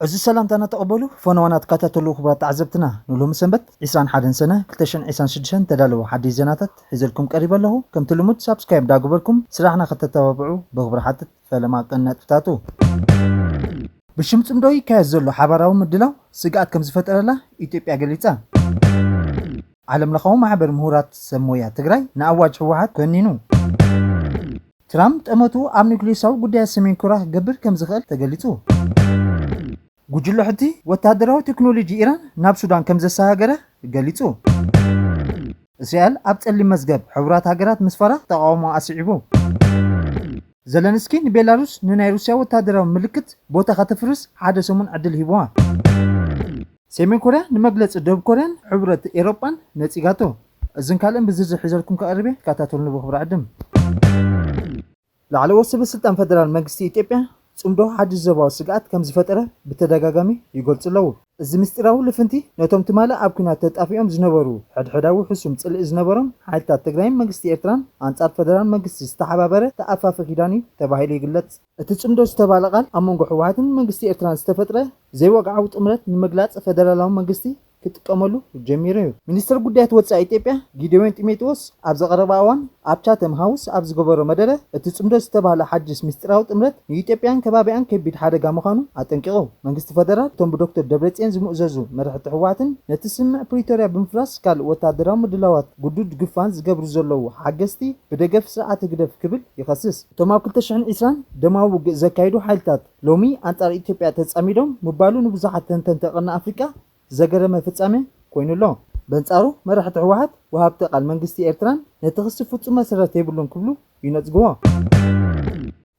እዚ ሰላምታና ተቐበሉ። ፈነዋና ትከታተሉ ክቡራት ተዓዘብትና፣ ንሎሚ ሰንበት ዕስራን ሓደን ሰነ ክልተ ሽሕን ዕስራን ሽዱሽተን ተዳለዉ ሓድሽ ዜናታት ሒዘልኩም ቀሪበ ኣለኹ። ከምቲ ልሙድ ሳብስክራይብ እንዳገበርኩም ስራሕና ከተተባብዑ ብኽብሪ ሓትት። ፈለማ ቀን ነጥብታቱ። ብሽም ጽምዶ ይካየድ ዘሎ ሓባራዊ ምድላው ስግኣት ከም ዝፈጠረላ ኢትዮጵያ ገሊጻ። ዓለም ለኻዊ ማሕበር ምሁራት ሰብ ሞያ ትግራይ ንኣዋጅ ህወሓት ኮኒኑ። ትራምፕ ጠመቱ ኣብ ኒውክሌሳዊ ጉዳያት ሰሜን ኮርያ ክገብር ከም ዝኽእል ተገሊጹ። ጉጅለ ሕቲ ወታደራዊ ቴክኖሎጂ ኢራን ናብ ሱዳን ከም ዘሰጋገረ ገሊጹ። እስራኤል ኣብ ጸሊም መዝገብ ሕቡራት ሃገራት ምስፋራ ተቓውሞ ኣስዒቡ። ዘለንስኪ ንቤላሩስ ንናይ ሩስያ ወታደራዊ ምልክት ቦታ ከተፍርስ ሓደ ሰሙን ዕድል ሂብዋ። ሰሜን ኮርያ ንመግለጺ ደቡብ ኮርያን ሕብረት ኤሮጳን ነጺጋቶ። እዝን ካልእን ብዝርዝር ሒዘልኩም ከቐርብ እየ፣ ተከታተሉኒ ብኽብሪ ዕድም። ላዕለዎት ሰበ ስልጣን ፈደራል መንግስቲ ኢትዮጵያ ጽምዶ ሓድሽ ዞባዊ ስግኣት ከም ዝፈጠረ ብተደጋጋሚ ይገልጹ ኣለዉ። እዚ ምስጢራዊ ልፍንቲ ነቶም ትማሊ ኣብ ኲናት ተጣፊኦም ዝነበሩ፣ ሕድሕዳዊ ሕሱም ጽልኢ ዝነበሮም ሓይልታት ትግራይን መንግስቲ ኤርትራን ኣንጻር ፈደራል መንግስቲ ዝተሓባበረ ተኣፋፊ ኪዳን እዩ ተባሂሉ ይግለጽ። እቲ ጽምዶ ዝተባለ ቃል ኣብ መንጎ ህወሓትን መንግስቲ ኤርትራን ዝተፈጥረ ዘይወግዓዊ ጥምረት ንምግላጽ ፈደራላዊ መንግስቲ ክጥቀመሉ ጀሚሩ እዩ። ሚኒስተር ጉዳያት ወጻኢ ኢትዮጵያ ጊዴዎን ጢሞቴዎስ ኣብ ዘቐረባ እዋን ኣብ ቻተም ሃውስ ኣብ ዝገበሮ መደረ፣ እቲ ጽምዶ ዝተባህለ ሓድሽ ምስጢራዊ ጥምረት ንኢትዮጵያን ከባቢኣን ከቢድ ሓደጋ ምዃኑ ኣጠንቂቑ። መንግስቲ ፈደራል እቶም ብዶክተር ደብረጽዮን ዝምእዘዙ መራሕቲ ህወሓትን ነቲ ስምምዕ ፕሪቶርያ ብምፍራስ ካልእ ወታደራዊ ምድላዋት ግዱድ ግፋን ዝገብሩ ዘለዉ ሓገዝቲ ብደገፍ ስርዓት ህግደፍ ክብል ይኸስስ። እቶም ኣብ ክልተ ሽሕን ዕስራን ደማዊ ውግእ ዘካየዱ ሓይልታት ሎሚ ኣንጻር ኢትዮጵያ ተጻሚዶም ምባሉ ንብዙሓት ተንተንቲ ቀርኒ ኣፍሪቃ ዘገረመ ፍጻሜ ኮይኑ ኣሎ። በንጻሩ መራሕቲ ህወሓት ወሃብቲ ቃል መንግስቲ ኤርትራን ነቲ ክሲ ፍጹም መሰረት የብሉን ክብሉ ይነጽግዎ።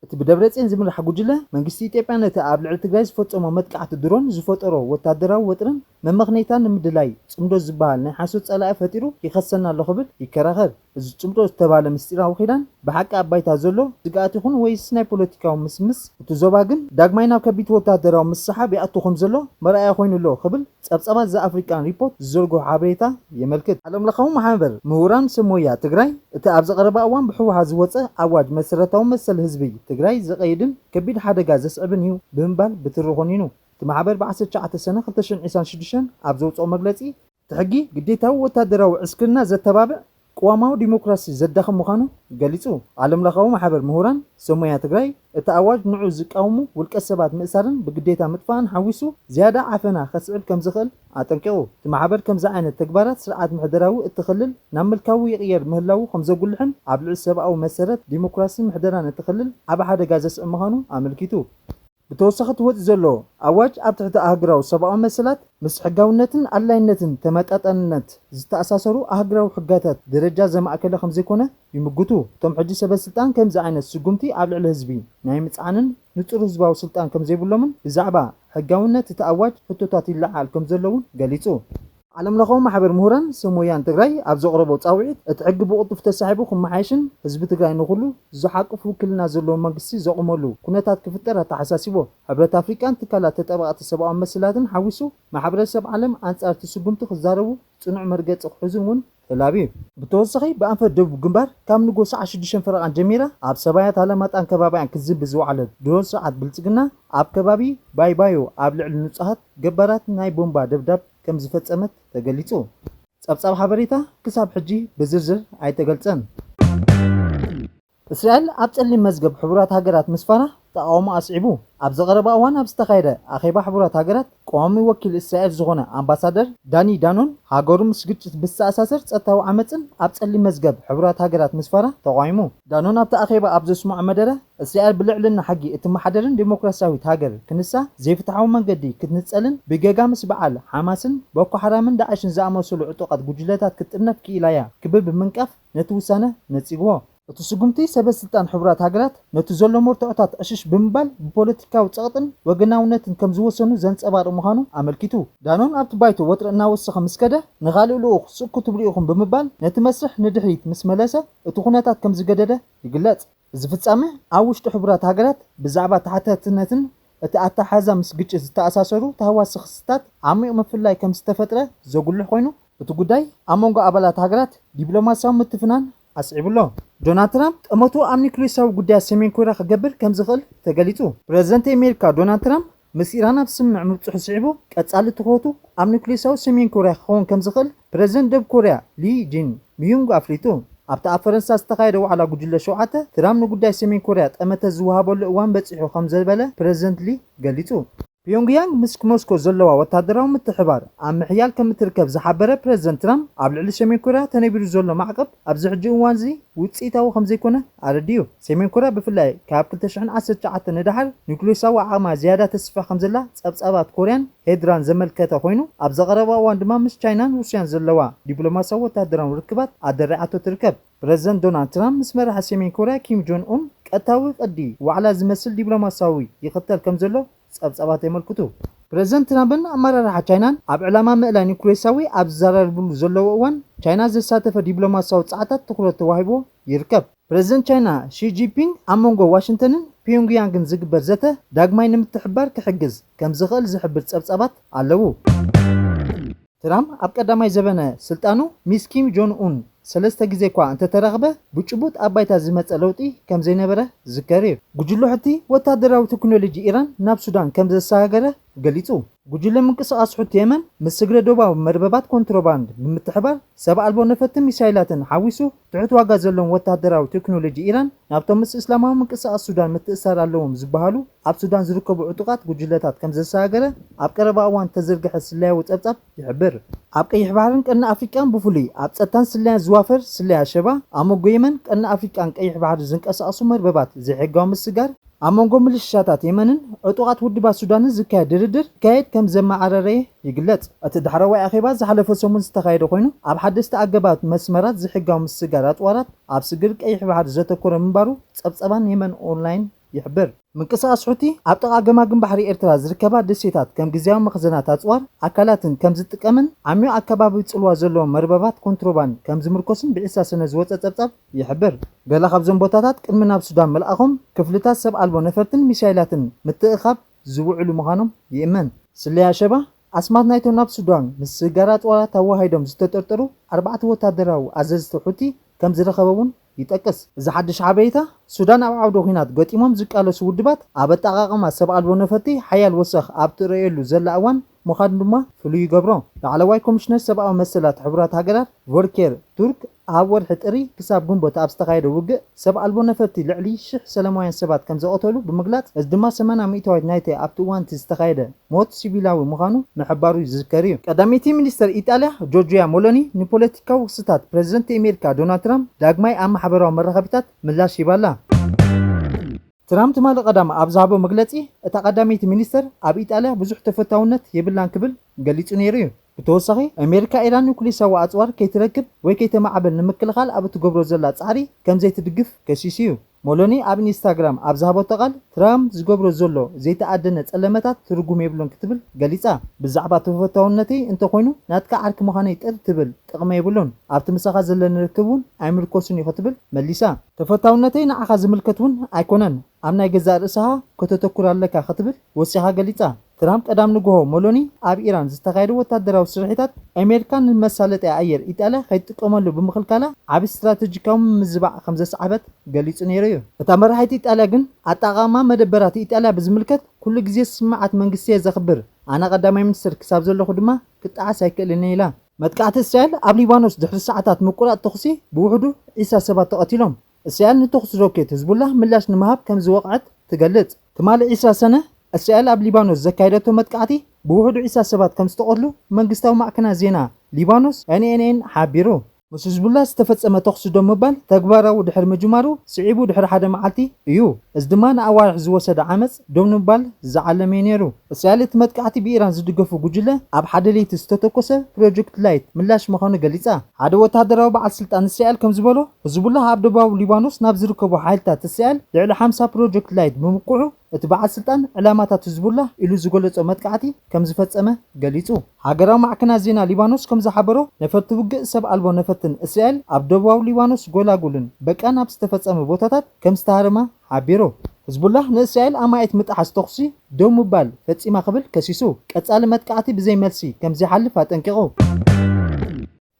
እቲ ብደብረጽዮን ዝምራሕ ጉጅለ መንግስቲ ኢትዮጵያ ነቲ ኣብ ልዕሊ ትግራይ ዝፈጸሞ መጥቃዕቲ ድሮን ዝፈጠሮ ወታደራዊ ወጥርን መመኽነይታን ንምድላይ ጽምዶ ዝበሃል ናይ ሓሶት ጸላኢ ፈጢሩ ይኸሰና ኣሎ ክብል ይከራኸር። እዚ ጽምዶ ዝተባለ ምስጢራዊ ኪዳን ብሓቂ ኣብ ባይታ ዘሎ ስግኣት ይኹን ወይስ ናይ ፖለቲካዊ ምስምስ? እቲ ዞባ ግን ዳግማይ ናብ ከቢድ ወታደራዊ ምስሓብ ይኣቱ ከም ዘሎ መርኣያ ኮይኑ ኣሎ ክብል ጸብጻባት ዘ ኣፍሪቃን ሪፖርት ዝዘርግሖ ሓበሬታ የመልክት። ዓለም ለኻዊ ማሕበር ምሁራን ሰብ ሞያ ትግራይ እቲ ኣብ ዝቐረበ እዋን ብህወሓት ዝወጸ ኣዋጅ መሰረታዊ መሰል ህዝቢ ትግራይ ዘቐይድን ከቢድ ሓደጋ ዘስዕብን እዩ ብምባል ብትሪ ኮኒኑ። እቲ ማሕበር ብ ዓሰርተ ትሽዓተ ሰነ ክልተ ሽሕን ዕስራን ሽዱሽተን ኣብ ዘውጽኦ መግለጺ፣ እቲ ሕጊ ግዴታዊ ወታደራዊ ዕስክርና ዘተባብዕ ቅዋማዊ ዲሞክራሲ ዘዳኽም ምዃኑ ገሊጹ። ዓለም ለኻዊ ማሕበር ምሁራን ሰብ ሞያ ትግራይ፣ እቲ ኣዋጅ ንዑ ዝቃወሙ ውልቀ ሰባት ምእሳርን ብግዴታ ምጥፋእን ሓዊሱ ዝያዳ ዓፈና ከስዕብ ከም ዝኽእል ኣጠንቂቑ። እቲ ማሕበር ከምዚ ዓይነት ተግባራት ስርዓት ምሕደራዊ እቲ ክልል ናብ ምልካዊ ይቕየር ምህላዉ ከም ዘጉልሕን ኣብ ልዕሊ ሰብኣዊ መሰረት ዲሞክራሲ ምሕደራን እቲ ክልል ዓቢ ሓደጋ ዘስዕብ ምዃኑ ኣመልኪቱ። ብተወሳኺ እቲ ወጺኡ ዘሎ ኣዋጅ ኣብ ትሕቲ ኣህጉራዊ ሰብኣዊ መሰላት ምስ ሕጋውነትን ኣድላይነትን ተመጣጣንነት ዝተኣሳሰሩ ኣህጉራዊ ሕጋታት ደረጃ ዘማእከለ ከም ዘይኮነ ይምጉቱ። እቶም ሕጂ ሰበ ስልጣን ከምዚ ዓይነት ስጉምቲ ኣብ ልዕሊ ህዝቢ ናይ ምጽዓንን ንጹር ህዝባዊ ስልጣን ከም ዘይብሎምን ብዛዕባ ሕጋውነት እቲ ኣዋጅ ሕቶታት ይለዓል ከም ዘሎ እውን ገሊጹ። ዓለም ለኻዊ ማሕበር ምሁራን ሰብ ሞያን ትግራይ ኣብ ዘቕረቦ ጻውዒት፣ እቲ ሕጊ ብቕልጡፍ ተሳሒቡ ክመሓየሽን ህዝቢ ትግራይ ንኹሉ ዝሓቁፍ ውክልና ዘለዎ መንግስቲ ዘቑመሉ ኩነታት ክፍጠር ኣተሓሳሲቦ። ሕብረት ኣፍሪቃን ትካላት ተጠባቕቲ ሰብኣዊ መሰላትን ሓዊሱ ማሕበረሰብ ዓለም ኣንጻር እቲ ስጉምቲ ክዛረቡ ጽኑዕ መርገጺ ክሕዙ እውን ተላብዩ። ብተወሳኺ ብኣንፈት ደቡብ ግንባር ካብ ንጎ ሰዓት ሽዱሽተ ፈረቓን ጀሚራ ኣብ ሰባያት ኣለማጣን ከባቢኣን ክትዝንቢ ዝወዓለት ድሮን ስርዓት ብልጽግና ኣብ ከባቢ ባይባዮ ኣብ ልዕሊ ንጹሃት ገባራት ናይ ቦምባ ደብዳብ ከም ዝፈጸመት ተገሊጹ። ጸብጻብ ሓበሬታ ክሳብ ሕጂ ብዝርዝር ኣይተገልጸን። እስራኤል ኣብ ጸሊም መዝገብ ሕቡራት ሃገራት ምስፋራ ተቓውሞ ኣስዒቡ። ኣብ ዝቐረበ እዋን ኣብ ዝተኻየደ ኣኼባ ሕቡራት ሃገራት ቀዋሚ ወኪል እስራኤል ዝኾነ ኣምባሳደር ዳኒ ዳኖን ሃገሩ ምስ ግጭት ብዝተኣሳሰር ጸጥታዊ ዓመጽን ኣብ ጸሊም መዝገብ ሕቡራት ሃገራት ምስፋራ ተቓዊሙ። ዳኖን ኣብቲ ኣኼባ ኣብ ዘስምዖ መደረ እስራኤል ብልዕልና ሕጊ እትመሓደርን ዴሞክራሲያዊት ሃገር ክንሳ ዘይፍትሓዊ መንገዲ ክትንጸልን ብጌጋ ምስ በዓል ሓማስን ቦኮ ሓራምን ዳዕሽን ዝኣመሰሉ ዕጡቓት ጉጅለታት ክትጥርነፍ ክኢላ እያ ክብል ብምንቃፍ ነቲ ውሳነ ነጺግዎ። እቲ ስጉምቲ ሰበ ስልጣን ሕቡራት ሃገራት ነቲ ዘሎ መርትዖታት ዕሽሽ ብምባል ብፖለቲካዊ ጸቕጥን ወገናውነትን ከም ዝወሰኑ ዘንጸባርቕ ምዃኑ ኣመልኪቱ። ዳኖን ኣብቲ ባይቶ ወጥሪ እናወሰኸ ምስ ከደ ንኻልእ ልኡኽ ስቕ ክትብሉ ኢኹም ብምባል ነቲ መስርሕ ንድሕሪት ምስ መለሰ እቲ ኩነታት ከም ዝገደደ ይግለጽ። እዚ ፍጻመ ኣብ ውሽጢ ሕቡራት ሃገራት ብዛዕባ ተሓታትነትን እቲ ኣተሓሕዛ ምስ ግጭት ዝተኣሳሰሩ ተሃዋሲ ክስታት ዓሚቕ ምፍልላይ ከም ዝተፈጥረ ዘጉልሕ ኮይኑ፣ እቲ ጉዳይ ኣብ መንጎ ኣባላት ሃገራት ዲፕሎማስያዊ ምትፍናን ኣስዒቡ ኣሎ። ዶናልድ ትራምፕ ጠመቱ ኣብ ኒውክሌሳዊ ጉዳያት ሰሜን ኮርያ ክገብር ከም ዝኽእል ተገሊጹ። ፕረዚደንት ኣሜሪካ ዶናልድ ትራምፕ ምስ ኢራን ኣብ ስምምዕ ምብጽሑ ስዒቡ፣ ቀጻሊ ትኹረቱ ኣብ ኒውክሌሳዊ ሰሜን ኮርያ ክኸውን ከም ዝኽእል ፕረዚደንት ደቡብ ኮርያ ሊ ጂን ሚዩንግ ኣፍሊጡ። ኣብቲ ኣብ ፈረንሳ ዝተኻየደ ዋዕላ ጉጅለ ሸውዓተ፣ ትራምፕ ንጉዳይ ሰሜን ኮርያ ጠመተ ዝወሃበሉ እዋን በጺሑ ከም ዘበለ ፕረዚደንት ሊ ገሊጹ። ፒዮንግያንግ ምስ ሞስኮ ዘለዋ ወታደራዊ ምትሕባር ኣብ ምሕያል ከም እትርከብ ዝሓበረ ፕረዚደንት ትራምፕ፣ ኣብ ልዕሊ ሰሜን ኮርያ ተነቢሩ ዘሎ ማዕቀብ ኣብዚ ሕጂ እዋን እዚ ውጽኢታዊ ከም ዘይኮነ ኣረዲኡ። ሰሜን ኮርያ ብፍላይ ካብ ክልተ ሽሕን ዓሰርተ ትሽዓተን ንደሓር ኒውክሌሳዊ ዓቕማ ዝያዳ ተስፍሕ ከም ዘላ ጸብጻባት ኮርያን ሄድራን ዘመልከተ ኮይኑ፣ ኣብ ዘቐረባ እዋን ድማ ምስ ቻይናን ሩስያን ዘለዋ ዲፕሎማሲያዊ ወታደራዊ ርክባት ኣደሪዓቶ ትርከብ። ፕረዚደንት ዶናልድ ትራምፕ ምስ መራሒ ሰሜን ኮርያ ኪም ጆን ኡን ቀጥታዊ ቅዲ ዋዕላ ዝመስል ዲፕሎማሲያዊ ይኽተል ከም ዘሎ ጸብጻባት የመልክቱ። ፕረዚደንት ትራምፕን ኣመራርሓ ቻይናን ኣብ ዕላማ ምእላይ ኒውክሌሳዊ ኣብ ዝዘራረብሉ ዘለዉ እዋን፣ ቻይና ዘሳተፈ ዲፕሎማሲያዊ ጻዕታት ትኹረት ተዋሂቦ ይርከብ። ፕረዚደንት ቻይና ሺ ጂንፒንግ ኣብ መንጎ ዋሽንግተንን ፒዮንግያንግን ዝግበር ዘተ ዳግማይ ንምትሕብባር ክሕግዝ ከም ዝኽእል ዝሕብር ጸብጻባት ኣለዉ። ትራምፕ ኣብ ቀዳማይ ዘበነ ስልጣኑ ምስ ኪም ጆን ኡን ሰለስተ ግዜ እኳ እንተተራኽበ፣ ብጭቡጥ ኣብ ባይታ ዝመጸ ለውጢ ከም ዘይነበረ ዝዝከር እዩ። ጉጅለ ሑቲ ወታደራዊ ቴክኖሎጂ ኢራን ናብ ሱዳን ከም ዘሰጋገረ ገሊጹ። ጉጅለ ምንቅስቓስ ሑቲ የመን ምስ ስግረ ዶባዊ መርበባት ኮንትሮባንድ ብምትሕባር፣ ሰብ ኣልቦ ነፈርትን ሚሳይላትን ሓዊሱ ትሑት ዋጋ ዘለዎም ወታደራዊ ቴክኖሎጂ ኢራን ናብቶም ምስ እስላማዊ ምንቅስቓስ ሱዳን ምትእስሳር ኣለዎም ዝበሃሉ ኣብ ሱዳን ዝርከቡ ዕጡቓት ጉጅለታት ከም ዘሰጋገረ ኣብ ቀረባ እዋን ዝተዘርግሐ ስለያዊ ጸብጻብ ይሕብር። ኣብ ቀይሕ ባሕርን ቀርኒ ኣፍሪቃን ብፍሉይ ኣብ ጸጥታን ስለያን ዝዋፈር ስለያ ሸባ ኣብ መንጎ የመን፣ ቀርኒ ኣፍሪቃን ቀይሕ ባሕሪ ዝንቀሳቐሱ መርበባት ዘይሕጋዊ ምስጋር፣ ኣብ መንጎ ምልሻታት የመንን ዕጡቓት ውድባት ሱዳንን ዝካየድ ድርድር ክካየድ ከም ዘመዓረረየ ይግለጽ። እቲ ዳሕረዋይ ኣኼባ ዝሓለፈ ሰሙን ዝተኻየደ ኮይኑ፣ ኣብ ሓደስቲ ኣገባብ መስመራት ዘይሕጋዊ ምስጋር ኣጽዋራት ኣብ ስግር ቀይሕ ባሕሪ ዘተኮረ ምንባሩ ጸብጻባን የመን ኦንላይን ይሕብር። ምንቅስቓስ ሑቲ ኣብ ጥቓ ገማግም ባሕሪ ኤርትራ ዝርከባ ደሴታት ከም ግዝያዊ መኽዘናት ኣጽዋር ኣካላትን ከም ዝጥቀምን ዓሚቕ ኣከባቢ ጽልዋ ዘለዎም መርበባት ኮንትሮባንድ ከም ዝምርኮስን ብዒስራ ሰነ ዝወጸ ጸብጻብ ይሕብር። ገለ ካብዞም ቦታታት ቅድሚ ናብ ሱዳን ምልኣኾም ክፍልታት ሰብ ኣልቦ ነፈርትን ሚሳይላትን ምትእኻብ ዝውዕሉ ምዃኖም ይእመን። ስለያ ሸባ ኣስማት ናይቶም ናብ ሱዳን ምስጋር ኣጽዋራት ኣወሃሂዶም ዝተጠርጠሩ ኣርባዕተ ወታደራዊ ኣዘዝቲ ሑቲ ከም ዝረኸበ እውን ይጠቅስ። እዚ ሓድሽ ሓበሬታ፣ ሱዳን ኣብ ዓውደ ኲናት ገጢሞም ዝቃለሱ ውድባት ኣብ ኣጠቓቕማ ሰብ ኣልቦ ነፈርቲ ሓያል ወሰኽ ኣብ ትርእየሉ ዘላ እዋን ምዃኑ ድማ ፍሉይ ይገብሮ። ላዕለዋይ ኮሚሽነር ሰብኣዊ መሰላት ሕቡራት ሃገራት ቮልኬር ቱርክ ኣብ ወርሒ ጥሪ ክሳብ ግንቦት ኣብ ዝተኻየደ ውግእ ሰብ ኣልቦ ነፈርቲ ልዕሊ ሽሕ ሰላማውያን ሰባት ከም ዝቐተሉ ብምግላጽ፣ እዚ ድማ ሰማንያ ሚእታዊት ናይቲ ኣብቲ እዋን እቲ ዝተኻየደ ሞት ሲቪላዊ ምዃኑ ምሕባሩ ዝዝከር እዩ። ቀዳመይቲ ሚኒስተር ኢጣልያ ጆርጂያ ሞሎኒ ንፖለቲካዊ ክስታት ፕረዚደንት ኣሜሪካ ዶናልድ ትራምፕ ዳግማይ ኣብ ማሕበራዊ መራኸቢታት ምላሽ ሂባላ። ትራምፕ ትማሊ ቀዳም ኣብ ዝሃቦ መግለጺ፣ እታ ቀዳመይቲ ሚኒስተር ኣብ ኢጣልያ ብዙሕ ተፈታውነት የብላን ክብል ገሊጹ ነይሩ እዩ። ብተወሳኺ፣ ኣሜሪካ ኢራን ኒውክሌሳዊ ኣጽዋር ከይትረክብ ወይ ከይተማዕብል ንምክልኻል ኣብ እትገብሮ ዘላ ጻዕሪ ከም ዘይትድግፍ ከሲሱ እዩ። ሞሎኒ ኣብ ኢንስታግራም ኣብ ዝሃበቶ ቃል፣ ትራምፕ ዝገብሮ ዘሎ ዘይተኣደነ ጸለመታት ትርጉም የብሉን ክትብል ገሊጻ። ብዛዕባ ተፈታውነተይ እንተኾይኑ፣ ናትካ ዓርኪ ምዃነይ ጥር ትብል፣ ጥቕሚ የብሉን። ኣብቲ ምሳኻ ዘለኒ ርክብ እውን ኣይምርኮስን እዩ ክትብል መሊሳ። ተፈታውነተይ ንዓኻ ዝምልከት እውን ኣይኮነን፣ ኣብ ናይ ገዛእ ርእስኻ ከተተኩር ኣለካ ክትብል ወሲኻ ገሊጻ። ትራምፕ ቀዳም ንግሆ ሞሎኒ ኣብ ኢራን ዝተኻየደ ወታደራዊ ስርሒታት ኣሜሪካ ንመሳለጥያ ኣየር ኢጣልያ ከይትጥቀመሉ ብምኽልካላ ዓቢ ስትራተጂካዊ ምዝባዕ ከም ዘስዓበት ገሊጹ ነይሩ እዩ። እታ መራሒት ኢጣልያ ግን ኣጠቓቕማ መደበራት ኢጣልያ ብዝምልከት ኩሉ ግዜ ስምዓት መንግስቲ እየ ዘኽብር፣ ኣነ ቀዳማይ ሚኒስትር ክሳብ ዘለኹ ድማ ክጠዓስ ኣይክእልን እየ ኢላ። መጥቃዕቲ እስራኤል ኣብ ሊባኖስ ድሕሪ ሰዓታት ምቁራጽ ተኹሲ ብውሕዱ ዒስራ ሰባት ተቐቲሎም። እስራኤል ንተኹሲ ሮኬት ህዝቡላህ ምላሽ ንምሃብ ከም ዝወቕዐት ትገልጽ። ትማሊ ዒስራ ሰነ፣ እስራኤል ኣብ ሊባኖስ ዘካየደቶ መጥቃዕቲ ብውሕዱ ዒስራ ሰባት ከም ዝተቐትሉ መንግስታዊ ማዕከናት ዜና ሊባኖስ ኤን ኤን ኤን ሓቢሩ። ምስ ህዝቡላህ ዝተፈጸመ ተኹሲ ደው ምባል ተግባራዊ ድሕሪ ምጅማሩ ስዒቡ ድሕሪ ሓደ መዓልቲ እዩ። እዚ ድማ ንኣዋርሕ ዝወሰደ ዓመጽ ደው ንምባል ዝዓለመ እዩ ነይሩ። እስራኤል እቲ መጥቃዕቲ ብኢራን ዝድገፉ ጉጅለ ኣብ ሓደ ለይቲ ዝተተኮሰ ፕሮጀክት ላይት ምላሽ ምዃኑ ገሊጻ። ሓደ ወተሃደራዊ በዓል ስልጣን እስራኤል ከም ዝበሎ፣ ህዝቡላህ ኣብ ደቡባዊ ሊባኖስ ናብ ዝርከቡ ሓይልታት እስራኤል ልዕሊ ሓምሳ ፕሮጀክት ላይት ብምውቅዑ፣ እቲ በዓል ስልጣን ዕላማታት ህዝቡላህ ኢሉ ዝገለጾ መጥቃዕቲ ከም ዝፈጸመ ገሊጹ። ሃገራዊ ማዕከናት ዜና ሊባኖስ ከም ዝሓበሮ፣ ነፈርቲ ውግእ ሰብ ኣልቦ ነፈርትን እስራኤል ኣብ ደቡባዊ ሊባኖስ ጎላጉልን በቃን ኣብ ዝተፈጸመ ቦታታት ከም ዝተሃረማ ሓቢሩ። ህዝቡላህ ንእስራኤል ኣማኢት ምጥሓስ ተኹሲ ደው ምባል ፈጺማ ክብል ከሲሱ፣ ቀጻሊ መጥቃዕቲ ብዘይ መልሲ ከም ዘይሓልፍ ኣጠንቂቑ።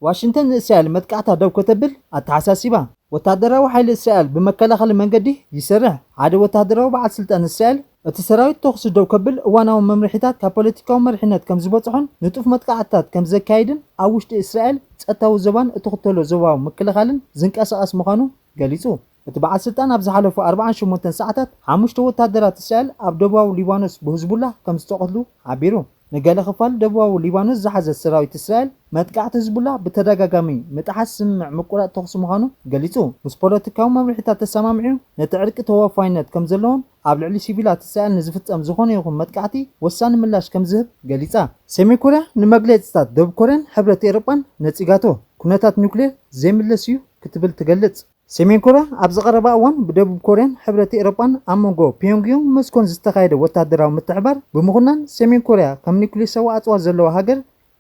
ዋሽንግተን ንእስራኤል መጥቃዕታ ደው ከተብል ኣተሓሳሲባ። ወታደራዊ ሓይሊ እስራኤል ብመከላኸሊ መንገዲ ይሰርሕ። ሓደ ወታደራዊ በዓል ስልጣን እስራኤል እቲ ሰራዊት ተኹሲ ደው ከብል እዋናዊ መምርሒታት ካብ ፖለቲካዊ መሪሕነት ከም ዝበጽሖን ንጡፍ መጥቃዕትታት ከም ዘካይድን ኣብ ውሽጢ እስራኤል ጸጥታዊ ዞባን እትኽተሎ ዞባዊ ምክልኻልን ዝንቀሳቐስ ምዃኑ ገሊጹ። እቲ በዓል ስልጣን ኣብ ዝሓለፉ ኣርብዓን ሸሞንተን ሰዓታት ሓሙሽተ ወታደራት እስራኤል ኣብ ደቡባዊ ሊባኖስ ብህዝቡላህ ከም ዝተቐትሉ ሓቢሩ። ንገለ ክፋል ደቡባዊ ሊባኖስ ዝሓዘ ሰራዊት እስራኤል መጥቃዕቲ ህዝቡላህ ብተደጋጋሚ ምጥሓስ ስምምዕ ምቁራጽ ተኹሲ ምዃኑ ገሊጹ። ምስ ፖለቲካዊ መምርሒታት ተሰማሚዑ ነቲ ዕርቂ ተወፋይነት ከም ዘለዎን ኣብ ልዕሊ ሲቪላት እስራኤል ንዝፍጸም ዝኾነ ይኹን መጥቃዕቲ ወሳኒ ምላሽ ከም ዝህብ ገሊጻ። ሰሜን ኮርያ ንመግለጺታት ደቡብ ኮርያን ሕብረት ኤውሮጳን ነጺጋቶ። ኩነታት ኒውክሌር ዘይምለስ እዩ ክትብል ትገልጽ። ሰሜን ኮርያ ኣብዚ ቀረባ እዋን ብደቡብ ኮርያን ሕብረት ኤውሮጳን ኣብ መንጎ ፒዮንግዮንግ ሞስኮን ዝተኻየደ ወታደራዊ ምትሕባር ብምኹናን ሰሜን ኮርያ ከም ኒውክሌሳዊ ኣጽዋር ዘለዋ ሃገር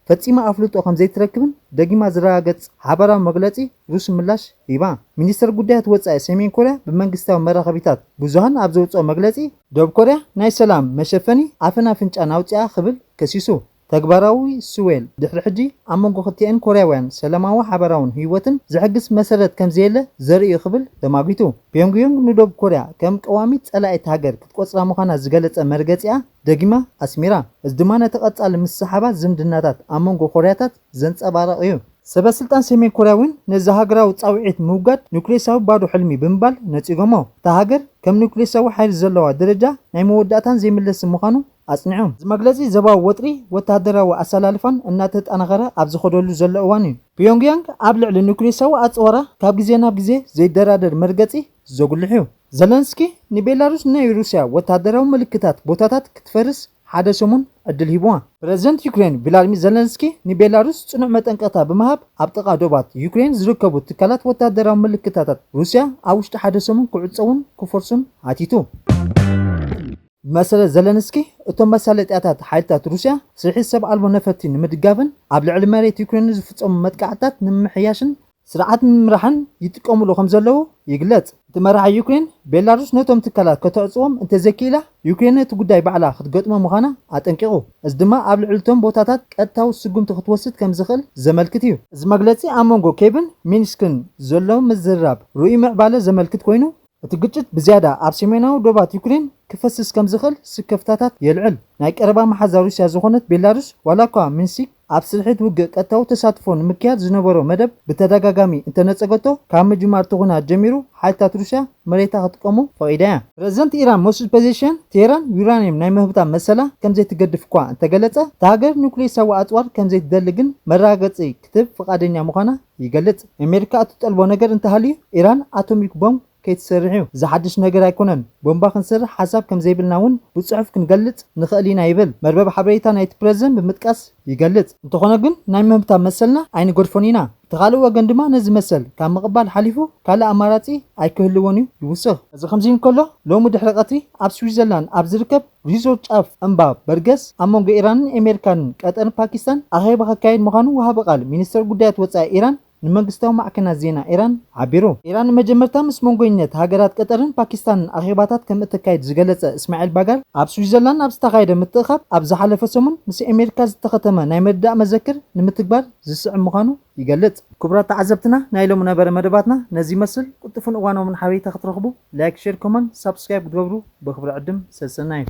ፈጺማ ኣፍልጦ ከም ዘይትረክብን ደጊማ ዝረጋገጽ ሓባራዊ መግለጺ ሩስ ምላሽ ሂባ። ሚኒስተር ጉዳያት ወጻኢ ሰሜን ኮርያ ብመንግስታዊ መራኸቢታት ብዙሃን ኣብ ዘውጽኦ መግለጺ ደቡብ ኮርያ ናይ ሰላም መሸፈኒ ኣፍን ኣፍንጫን ኣውጺኣ ክብል ከሲሱ። ተግባራዊ ስዌል ድሕሪ ሕጂ ኣብ መንጎ ክልቲኤን ኮርያውያን ሰላማዊ ሓባራውን ህይወትን ዝሕግዝ መሰረት ከም ዘየለ ዘርኢ እዩ ክብል ተማጒቱ። ፒዮንግዮንግ ንደቡብ ኮርያ ከም ቀዋሚት ጸላኢት ሃገር ክትቆጽራ ምዃና ዝገለጸ መርገጺኣ ደጊማ ኣስሚራ። እዚ ድማ ነቲ ቀጻሊ ምስሕሓባት ዝምድናታት ኣብ መንጎ ኮርያታት ዘንጸባርቕ እዩ። ሰበ ስልጣን ሰሜን ኮርያ እውን ነዚ ሃገራዊ ጻውዒት ምውጋድ ኒውክሌሳዊ ባዶ ሕልሚ ብምባል ነጺጎሞ። እታ ሃገር ከም ኒውክሌሳዊ ሓይሊ ዘለዋ ደረጃ ናይ መወዳእታን ዘይምለስን ምዃኑ ኣጽኒዖም። እዚ መግለጺ ዞባዊ ወጥሪ ወተሃደራዊ ኣሰላልፋን እናተጠናኸረ ኣብ ዝኸደሉ ዘሎ እዋን እዩ። ፒዮንግያንግ ኣብ ልዕሊ ኒውክሌሳዊ ኣጽዋራ ካብ ግዜ ናብ ግዜ ዘይደራደር መርገጺ ዘጉልሕ እዩ። ዘለንስኪ ንቤላሩስ ናይ ሩስያ ወተሃደራዊ ምልክታት ቦታታት ክትፈርስ ሓደ ሰሙን ዕድል ሂብዋ። ፕረዚደንት ዩክሬን ቪላድሚር ዘለንስኪ ንቤላሩስ ጽኑዕ መጠንቀቕታ ብምሃብ ኣብ ጥቓ ዶባት ዩክሬን ዝርከቡ ትካላት ወተሃደራዊ ምልክታታት ሩስያ ኣብ ውሽጢ ሓደ ሰሙን ክዕጸውን ክፈርሱን ሓቲቱ። ብመሰረት ዘለንስኪ እቶም መሳለጥያታት ሓይልታት ሩስያ ስርሒት ሰብ ኣልቦ ነፈርቲ ንምድጋፍን ኣብ ልዕሊ መሬት ዩክሬን ዝፍጸሙ መጥቃዕትታት ንምምሕያሽን ስርዓት ምምራሕን ይጥቀሙሉ ከም ዘለዉ ይግለጽ። እቲ መራሒ ዩክሬን ቤላሩስ ነቶም ትካላት ከተዕጽዎም እንተዘይክኢላ ዩክሬን ነቲ ጉዳይ ባዕላ ክትገጥሞ ምዃና ኣጠንቂቑ። እዚ ድማ ኣብ ልዕሊ እቶም ቦታታት ቀጥታዊ ስጉምቲ ክትወስድ ከም ዝኽእል ዘመልክት እዩ። እዚ መግለጺ ኣብ መንጎ ኬቭን ሚንስክን ዘሎ ምዝርራብ ርኡይ ምዕባለ ዘመልክት ኮይኑ እቲ ግጭት ብዝያዳ ኣብ ሰሜናዊ ዶባት ዩክሬን ክፈስስ ከም ዝኽእል ስክፍታታት የልዕል። ናይ ቀረባ መሓዛ ሩስያ ዝኾነት ቤላሩስ ዋላ እኳ ሚንስክ ኣብ ስርሒት ውግእ ቀጥታዊ ተሳትፎ ንምክያድ ዝነበሮ መደብ ብተደጋጋሚ እንተነጸገቶ ካብ ምጅማር እቲ ኹናት ጀሚሩ ሓይልታት ሩስያ መሬታ ክጥቀሙ ፈቒዳ እያ። ፕረዚደንት ኢራን መሱድ ፐዜሽያን ቴህራን ዩራንየም ናይ ምህብታ መሰላ ከም ዘይትገድፍ እኳ እንተገለጸ እታ ሃገር ኒውክሌሳዊ ኣጽዋር ከም ዘይትደሊ ግን መረጋገጺ ክትህብ ፍቓደኛ ምዃና ይገልጽ። ኣሜሪካ እትጠልቦ ነገር እንተሃልዩ ኢራን ኣቶሚክ ቦምብ ከይትሰርሕ እዩ። እዚ ሓድሽ ነገር ኣይኮነን። ቦምባ ክንሰርሕ ሓሳብ ከም ዘይብልና እውን ብጽሑፍ ክንገልጽ ንኽእል ኢና ይብል መርበብ ሓበሬታ ናይቲ ፕረዚደንት ብምጥቃስ ይገልጽ። እንተኾነ ግን ናይ ምህብታ መሰልና ኣይንገድፎን ኢና። እቲ ካልእ ወገን ድማ ነዚ መሰል ካብ ምቕባል ሓሊፉ ካልእ ኣማራጺ ኣይክህልዎን እዩ ይውስኽ። እዚ ከምዚ እንከሎ ሎሚ ድሕሪ ቀትሪ ኣብ ስዊዘርላንድ ኣብ ዝርከብ ሪዞርት ጫፍ እምባ በርገስ ኣብ መንጎ ኢራንን ኣሜሪካንን ቀጠርን ፓኪስታን ኣኼባ ክካየድ ምዃኑ ወሃቢ ቃል ሚኒስተር ጉዳያት ወጻኢ ኢራን ንመንግስታዊ ማዕከናት ዜና ኢራን ሓቢሩ። ኢራን ንመጀመርታ ምስ መንጎይነት ሃገራት ቀጠርን ፓኪስታንን ኣኼባታት ከም እተካይድ ዝገለጸ እስማዒል ባጋር ኣብ ስዊዘርላንድ ኣብ ዝተኻየደ ምትእኻብ ኣብ ዝሓለፈ ሰሙን ምስ ኣሜሪካ ዝተኸተመ ናይ ምርዳእ መዘክር ንምትግባር ዝስዕብ ምዃኑ ይገልጽ። ክቡራት ተዓዘብትና ናይ ሎሚ ነበረ መደባትና ነዚ ይመስል። ቅልጡፍን እዋናውን ሓበሬታ ክትረኽቡ ላይክ፣ ሼር፣ ኮመንት፣ ሳብስክራይብ ክትገብሩ ብኽብሪ ዕድም ሰሰናዩ።